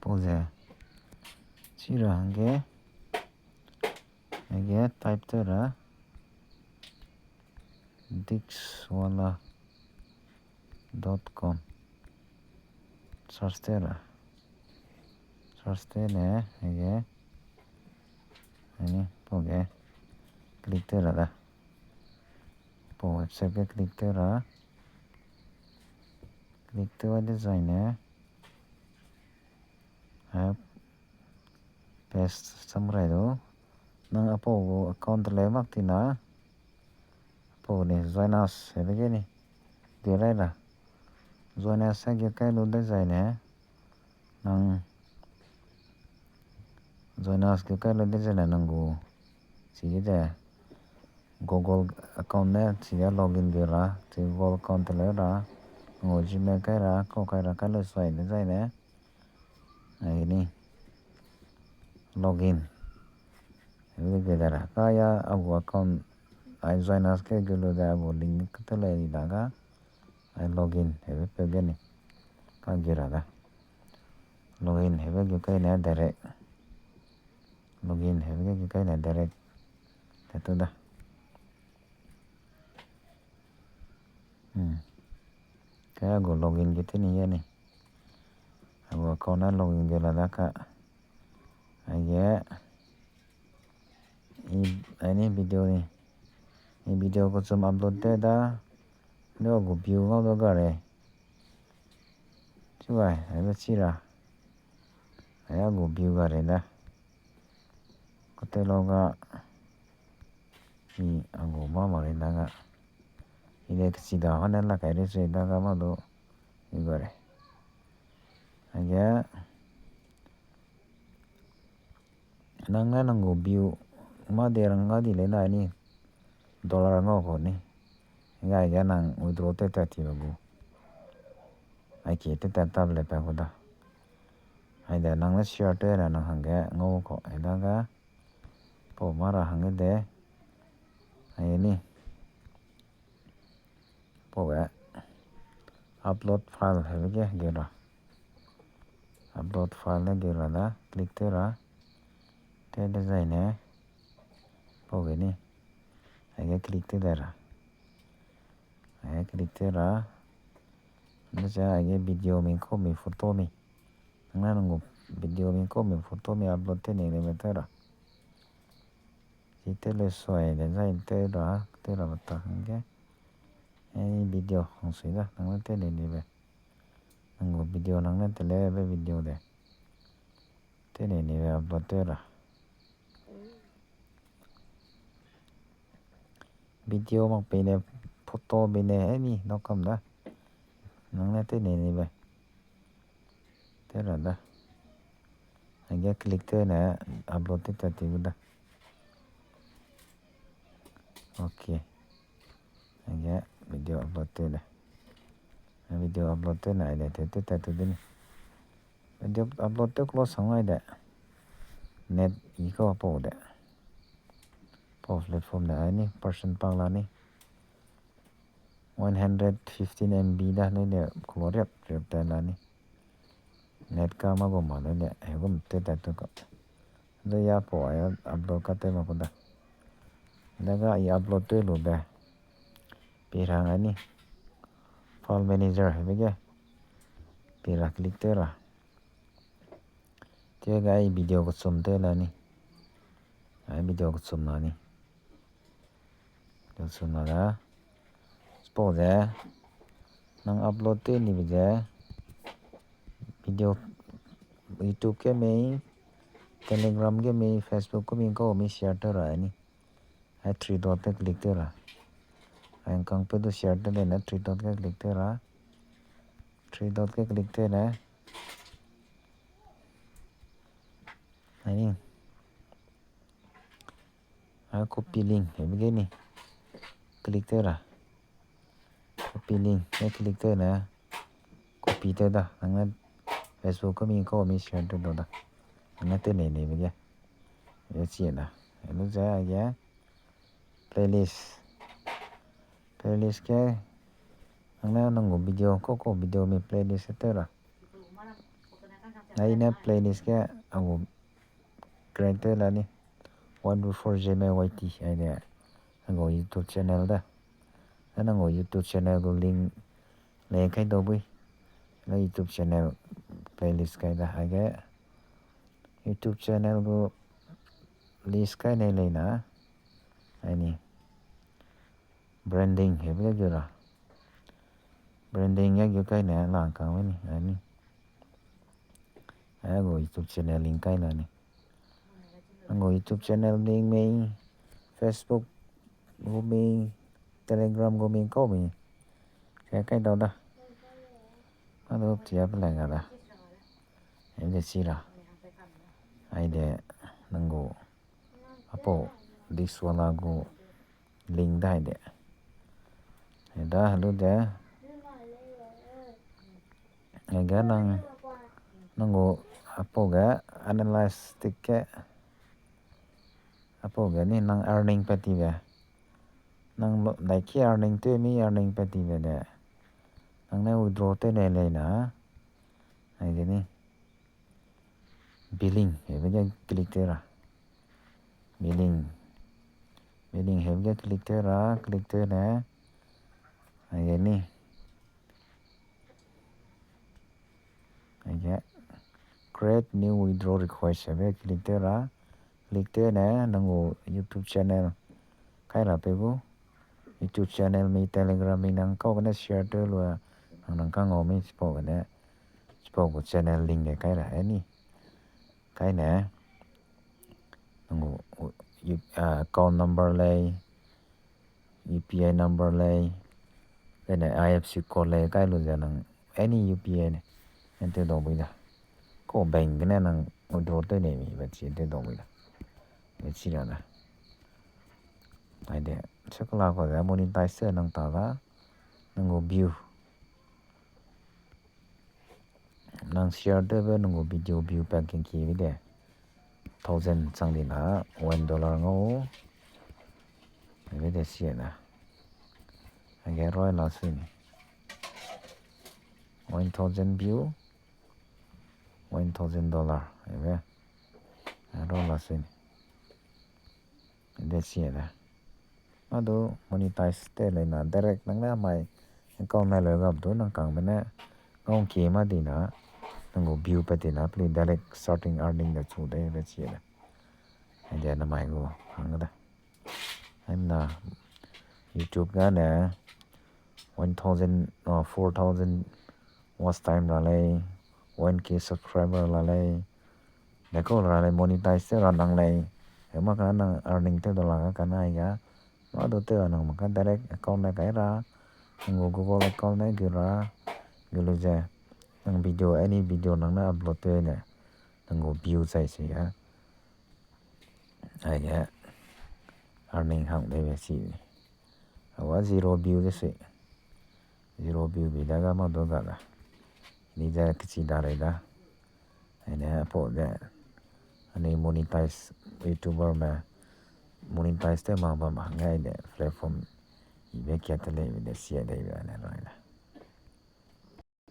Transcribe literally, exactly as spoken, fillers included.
Pose. Chira hangge. Hangge type tera. Dixwala dot com. Search tera. Search tene, hangge. Ani, poge. Click tera da. Po website ke click tera. Click tera design e. App. Paste samrai do. Nang apo go account le mak tina. Apo ni join us, hebe ge ni. Gerai da. Join us sa ge kai lo design e. Nang join us ke kai lo de jana nang go. Sige de Google account ne sige login ge ra, sige Google account le ra. Ngo Gmail kai ra, ko kai ra kai lo sai de jai ne. Ai ni. Login. Ini ge ra. Kaya agu account ai join us ke ge lo de agu link ke te le daga. Ai login hebe pegeni. Ka gira da. Login hebe ge kai ne direct. Login hebe ge kai ne direct. Tetu da. Hmm. Kaya go login gitu ni ya ni. Agu account na login ge la da ka. Ai ge. I, ini video ni. I video ko chum upload te da. Lo go view ngau do gare. Chubai, ai ba chira. Ai go view gare da. Kote lo ga. I agu ma mare da ga. Ide kchida hone la kai re se da ga ma do. I gare. Ai ge. Nang na nang go view ma de rang ga di le na ni dollar ngo ko ni. Ga ga nang withdraw te ta ti ba gu. Ai ke te ta ta le pa ko da. Ai da nang le share te ra nang hang ge ngo ko. Ai da ga po ma ra hang ge de. Ai ni. Powe upload file hebe ge gera. Upload file ne gera da click tera. Te design ne. Powe ni. Ai ge click te dera. Ai ge click tera. Nasa ai ge video mi ko mi photo mi. Nang nang go video mi ko mi photo mi upload te ne ne me tera. Sitele suai de jai te ra te ra bata hangge. Ini video hong sui da nang te ni ni be. Nang go video nang ne tele be video de. Te ni ni be upload te ra. Video mak pe ne photo be ne ini no kam da. Nang ne te ni ni be. Tera da. Hage click tena upload te tati da. Okay. Hage video upload te da. Video upload te na ide te te tatu dini. Video upload te close hangai de. Net iko apo de. Po platform de ani person panglani. One hundred fifteen M B da ne ne kulo riap riap ta la ni. Net ka ma go ma ne ne he gum te ta tu ka. Da ya po ya upload ka te ma ko da. Da ga i upload te lo be. Pirang ani. File manager he be ge. Pira click te ra. Te ga i video ko sum te la ni. Ai video ko sum la ni. Sumara. Suppose, nang upload te ni bije. Video YouTube ke mei, Telegram ke mei, Facebook ke mei ko mi share to ra ni. Ai three dot ke click te ra. Ai kang pe tu share te na three dot ke click te ra. Three dot ke click te na. Ai ni. Ah, copy link, he begini. Click tera. Copy link, he click tera. Copy tera. Nang Facebook ko mi ko mi share tera da. Nang te ne ne bege. Ya cie da. Lalu saya ya. Playlist. Playlist ke. Nang na nang video ko ko video mi playlist tera. Aina playlist ke ango create lani one two four J M Y T aina ango YouTube channel da. Aina ango YouTube channel go link le kai do bui. Na YouTube channel playlist kai da age. YouTube channel go list kai ne le na. Aini. Branding hebe jura. Branding ya gyo kai ne lang kang weni. Aini. Ago YouTube channel link kai lani. Ango YouTube channel link mei, Facebook go mei, Telegram go mei ko mei. Kai kai dau da. Ado tiap lai ga da. Ende sira. Aide nango. Apo this wala go link da aide. Eda halu de. Ega nang nango apo ga analyze tike. Apo ga ni nang earning pati ga. Nang lo daiki earning te mi earning pati ga de. Nang na withdraw te le le na. Aide ni. Billing, hebe je click tera. Billing. Billing, hebe je click tera, click tera. Aye ni. Aye. Create new withdraw request, hebe click tera. Click tera, nango YouTube channel. Kai ra pegu. YouTube channel mi Telegram mi nang kau kena share te lua. Nang nang kang omi sipo kena. Sipo ko channel link de kai ra, eh, ni. Kai ne. Nango, you, ah, account number lei, U P I number lei, kene I F S C code lei kai lu ja nang any U P I ne. Ente do bui da. Ko bank kene nang withdraw te ne mi ba chi ente do bui da. Ba chi ra da. Aide, sekala ko da monetize te nang ta da. Nango view. Nang share de be nunggu video view packing ki de. Thousand sang di na, one dollar ngo. Ebe de sia na. Age roi la sini. One thousand view, one thousand dollar. Ebe. Roi la sini. Inde sia da. Ado monetize te le na direct nang na mai account na le gap do nang kang mena ngong ke ma di na nang go view pa di na pli direct starting earning da chu de be sia da. Inde na mai go hang da. Aim na YouTube ga ne one thousand, uh, four thousand watch time ra le, one K subscriber ra le, deko ra le monetize te ra nang le, ema ka nang earning te do la ka na ya, ma do te ra nang ma ka direct account na kai ra, nang go Google account na gi ra, gi lu je, nang video, any video nang na upload te ne, nang go view sai se ya, ai ya, earning hang de be si. Awa zero view de se. Zero view bi daga ma do daga. Ni da kichi da re da. Ene apo de. Ani monetize YouTuber ma monetize te ma ba ma ngai de platform. Ibe kia te le ibe de sia de ibe ane ro ina.